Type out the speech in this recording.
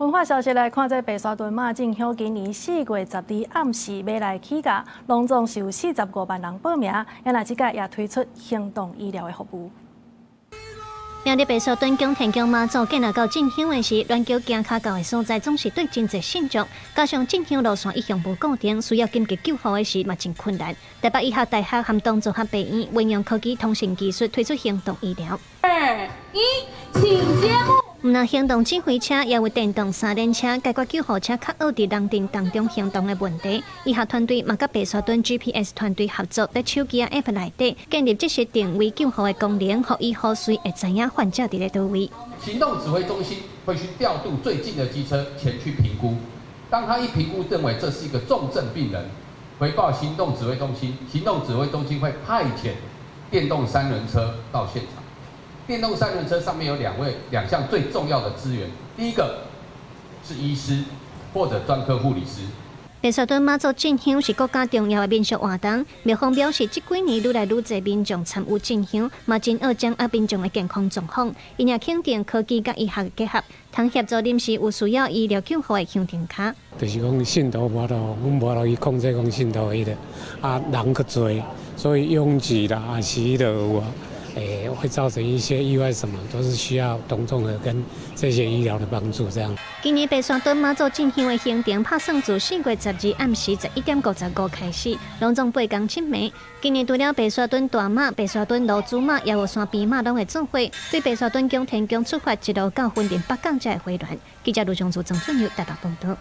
文化消息來看，這白沙屯媽進香今年4月12暗時欲來起駕，攏總是有45萬人報名，啊若這屆也推出行動醫療的服務。明日白沙屯宮天宮媽祖建立到進香的時，鸞橋行跤到的所在總是對真濟信眾，加上進香路線一向無固定，需要緊急救護的時嘛真困難。台北醫學大學和東綜合病院運用科技通訊技術推出行動醫療。二一，請揭幕。毋但行動指揮車，也有電動三輪車，解決救護車較僫佇人陣當中行動的問題。醫學團隊嘛佮白沙屯 GPS 團隊合作，佇手機仔 App 內底建立即時定位救護的功能，予醫護隨會知影患者佇咧佗位。行動指揮中心會去調度最近的機車前去評估，當他一評估認為這是一個重症病人，回報行動指揮中心，行動指揮中心會派遣電動三輪車到現場。電動三輪車上面有兩位兩項最重要的資源，第一個是醫師或者專科護理師。白沙屯媽祖進香是國家重要的民俗活動，廟方表示，這幾年愈來愈濟民眾參與進香，嘛真愛掌握民眾的健康狀況。𪜶也肯定科技佮醫學結合，通協助臨時有需要醫療救護的鄉鎮跤。就是講信徒無法度，阮無法度去控制講信徒彼個，啊人較濟，所以擁擠啦，啊是彼個有啊。欸，會造成一些意外，什麼都是需要董綜合跟這些醫療的幫助。這樣。今年白沙屯媽祖進香的行程拍算自4月12暗時11點55開始，攏總8工7暝。今年除了白沙屯大媽、白沙屯蘆珠媽，也有山邊媽攏會做伙，對白沙屯宮天宮出發，一路到雲林北港才會回鑾。記者盧松祖、曾俊佑台北報道。